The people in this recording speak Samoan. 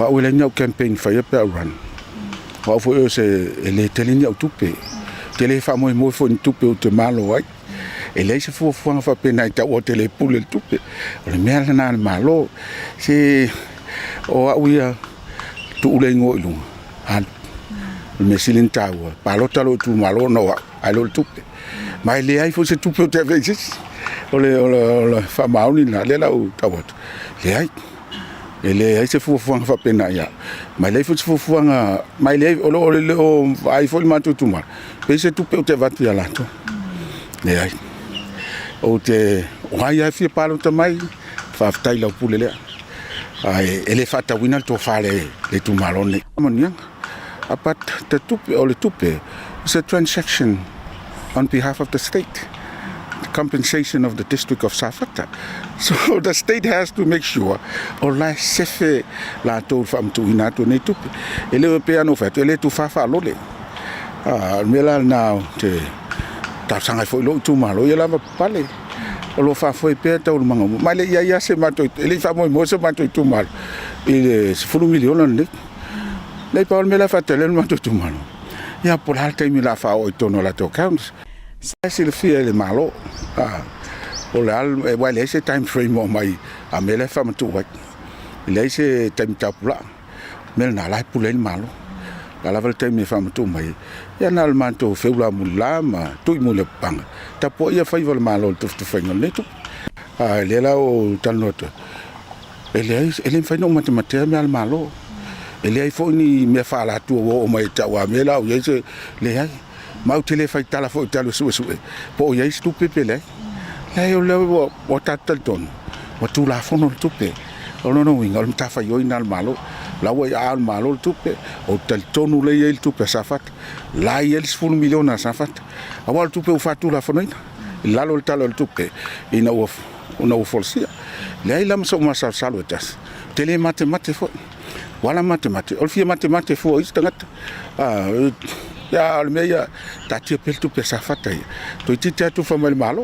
O au e leai ni au campaign e faia pe a ou run. O au foi o se e le tele ni au tupe. Ou te le faamoemoe foi i ni tupe ou te malo ai. E leai se fuafuaga faapena e tau ou te le pule i le tupe. O le mea lena a le Malo. Se o au ia, tuu le igoa i luga, alu. O le mea sili ona taua, palota lou itumalo ona o au, ae le o le tupe. Ma e leai foi se tupe ou te avea i se isi. O le faamaoni lena, lea la ou tau atu, leai. E leai se fuafuaga faapena ia au. Ma e leai foi se fuafuaga, ma e leai, o le o vaai foi le matou itumalo, pe i ai se tupe ou te avatu ia latou. Leai. Ou te, o ai lava e fia palota mai, faafetai i lau pule lea. Ae e le faatauina le tofa a le itumalo lenei. But the tupe, o le tupe, is a transaction on behalf of the state. The compensation of the district of Safata. So the state has to make sure o la e sefe latou i le faamatuuina atu o nei tupe. E le o pei lava ona ou fai atu, e le tufa faalole. O le mea la lena ou te talosaga ai foi i lou itumalo, ia lava papale. O lo o faafoe pea taualumaga uma. Ma e le i i ai lava se matou, e le i faamoemoe se matou itumalo i le $10 miliona lenei. Leai, pau le mea la e faatali ai le matou itumalo, ia po o le a le taimi o le a faaoo ai i totonu o latou accounts. E silafia e le Malo, po o le a, aua e leai se time frame o aumai a mea la e faamatuu ai. E leai se taimi tapulaa. O le mea lena, o la e pule ai le Malo. O le a lava le taimi e faamatuu mai ai, ia na o le matou feula mulila ma tui mulipapaga, tapuaia faiva o le Malo i le tufatufaina o lenei tupe. A o lea la ua ou talanoa atu ai, e leai, e le mafai ona ou matematea mea a le Malo. E leai foi ni mea faaalatua ua oo mai ia te au a mea la o i ai se, leai. Ma ou te le faitala foi ou te alu e suesue po o i ai se tupe pe leai. Leai, o lea ua tatou talitonu, ua tulafono le tupe. O lona uiga, o le matafaioi lena a le Malo. O la ua i aao o le Malo le tupe, ou te talitonu o lea e i ai le tupe a Safata. O la e i ai le $10 miliona a Safata. Aua o le tupe ua faatulafonoina i lalo o le Tala o le Tupe ina ua folasia. Leai la ma sou masalosalo e tasi, ou te le matemate foi. Ua ala matemate, o le fia matemate fua o isi tagata. A o le mea ia, taatia pea le tupe a Safata ia, toeitiiti lava tufa mai le Malo.